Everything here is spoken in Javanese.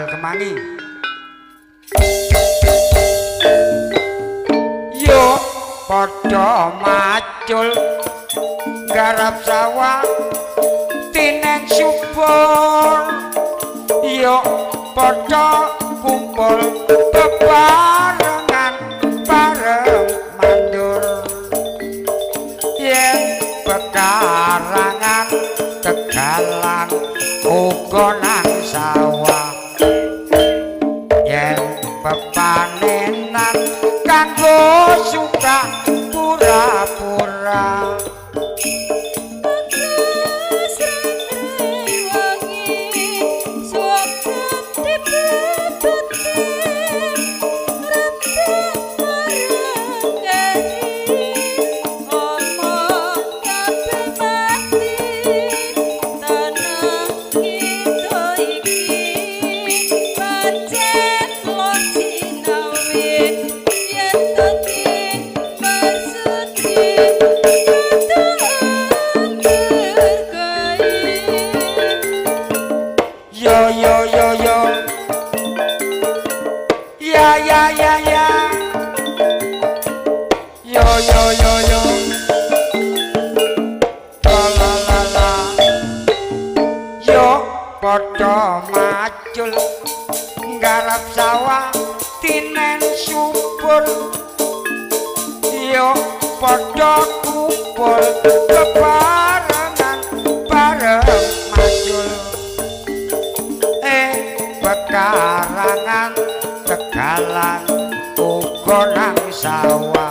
Sambel kemangi. Yo padha macul garap sawah tinen subur. Yo padha kumpul bebarengan bareng mandur. Yen pekarangan tegalan uga nang sawah. Yen pepanenan kanggo suka pura-pura. Yo yo yo yo, ya ya ya ya, yo yo yo yo, la la la la. Yo padha macul nggarap sawah tinen subur. Yo padha kumpul bebarengan bareng macul. Pekarangan tegalan uga nang sawah.